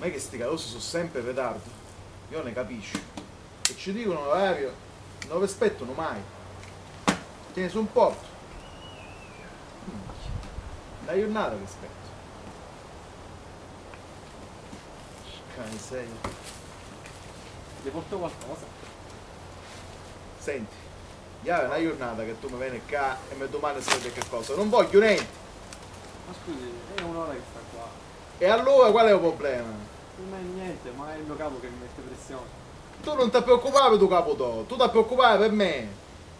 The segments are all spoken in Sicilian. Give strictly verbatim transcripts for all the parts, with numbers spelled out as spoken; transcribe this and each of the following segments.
È che sti carusi su sempre in ritardu, io ne capisciu. E ci dicunu l'orariu, non rispettunu mai. Che ne su un portu. Minchia. Na jurnata che aspettu. Cani sei. Ti porto qualcosa? Senti, ieri è na jurnata che tu mi veni ccà e mi dumandi se vedi che cosa. Non voglio niente! Ma scusi, è un'ora che sta qua. E allora qual è u problema? Non è niente, ma è il mio capo che mi mette pressione. Tu non ti preoccupare per tu capo to, tu ti preoccupare per me.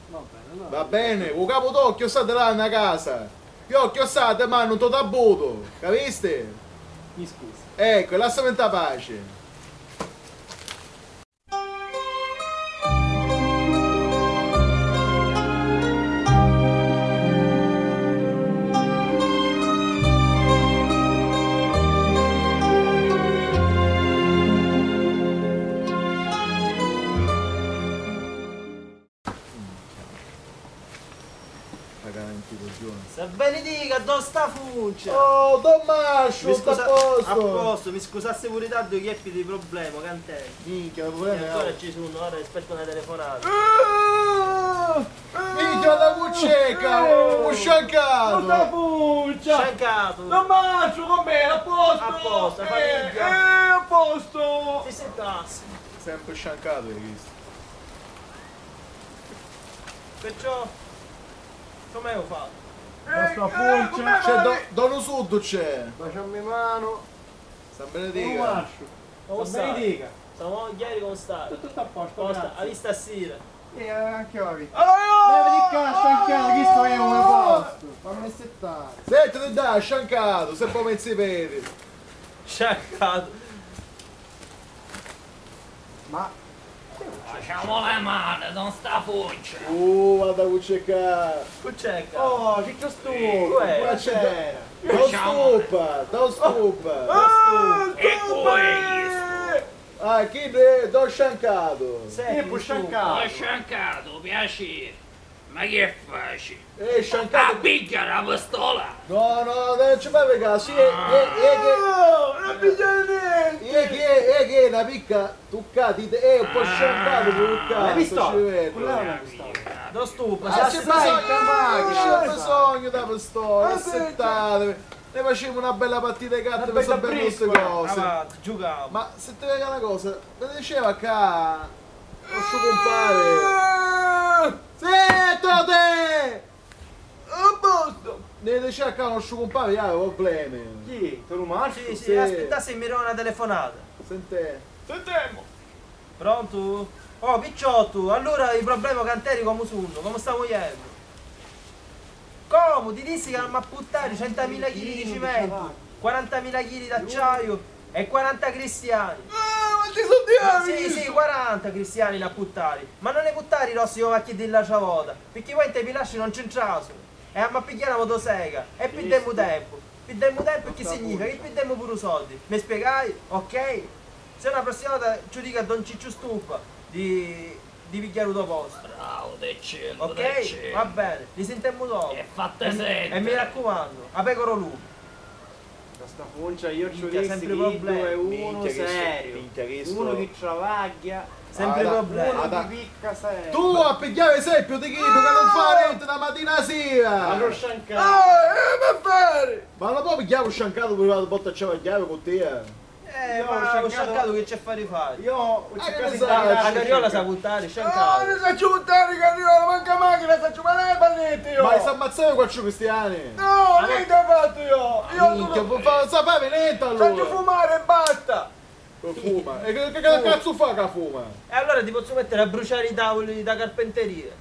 Va bene, allora. Va bene, u capo to cchiù sta di là nna casa. Io cchiù sta ti mannu nto tabbutu, capisti? Mi scusi. Ecco, e lassami nta pace. Pagare in più coglione. Se benedica, don Stafuncia! Oh, don Masciu, mi scusa, a posto? A posto, mi scusassi pure tanto, che di problema, cantè. Minchia, problemi. E ancora ci sono, ora aspetto una telefonata. Minchia, da cucceca, un sciancato! Don Stafuncia! Sciancato! Don Masciu, com'è? A posto? A posto, la famiglia? Eh, eh, a posto! Si sentasse. Sempre sciancato, hai visto? Perciò, come ho fatto? Basta, eh, eh, appunto. C'è do-, Donu Suddu c'è. Baciammi mano. San Benedica. Un masciu. Come stai? San Benedica. Siamo ieri, come stai? Tutto a posto, grazie. Come stai? Hai visto stasera? Eh, anche io ho visto. Oh! Ma vedi qua, sciancato, chi sto io come posto? Fammi settare. Senti, ti dai, sciancato, se poi mi si vedi. Sciancato. Ma facciamo le mani, non sta fuccia. Uh, guarda cu c'è ccà. Cu c'è ccà? Oh, Ciccio Stupa. Cu è? Qua c'è. Don Stupa, Don Stupa. Ah, e cu è chistu? Ah, chi è? Don Sciancato. Sì, Don Sciancato. Don Sciancato, piacere. Ma che faci? Eh, sciancato. A pigghia la pistola? No, no, non ci fai caso, sì, è, è, è che... No, non pigghiare niente! È che, è che è una picca tuccata, è un po' sciancato, tuccata. La pistola? Quella è una pistola. Don Stupa, ma se c'è bisogno, c'è bisogno della pistola, assettate. Ne facciamo una bella partita di carte per sapere queste cose. Avanti, giuchiamo. Ma se ti dico una cosa, mi diceva che nostru cumpari. Zittiti! A posto! Ne dice a nostru cumpari, aveva problemi. Chi? Tonu Masciu? Sì, sì, aspettassi, mi do una telefonata. Sentè. Sentemu. Pronto? Oh, picciottu, allura i problemi canteri comu sunnu? Comu stamu jennu? Comu? Ti dissi ca n'amma puttari centamila chili di cimentu, quarantamila chili d'acciaiu e quaranta cristiani. Ah, ma ti suddiavi! Sì, sì, quaranta cristiani n'ha puttari, ma non ne puttari rossi come a chiddi di l'altra vota, picchì poi nte pilasci non c'entrasunu e amma pigghiari na motosega e piddemmu tempu. Piddemmu tempu chi significa? Chi piddemmu puru soddi. Mi spiegai? Ok? Se na prossima vota ci dica a don Cicciu Stupa di di pigghiari u to postu. Bravo, decillu, ok? Decillu. Va bene, ni sintemmu dopu. E fatte sentire. E mi raccumannu, a pecora o lupu. Da sta funcia io ci dissi chi iddu è unu seriu, unu chi travagghia, sempri problemi. Unu chi picca sempri. Tu a pigghiari esempiu di chiddu ca non fa nenti da matina a sira. Ma non sciancari. Ah, eh, ma fari! Ma non puoi pigghiari un sciancato pure una volta ci travagghiavi con te, eh. Eh, ma u sciancatu chi c'è fari fari? Io, eh, che ne sai? A carriola sa vuttari, sciancatu. Ah, ne sacciu vuttari carriola, manca machina sacciu, ma non è balletti io! Ma hai s'ammazzare quattro cristiani? No, niente ho fatto io! Io minchia, non fa, sa fare niente allora! Sacciu fumare e basta! Che fuma? E che, che, che cazzo fa che fuma? E allora ti posso mettere a bruciare i tavoli da carpenteria.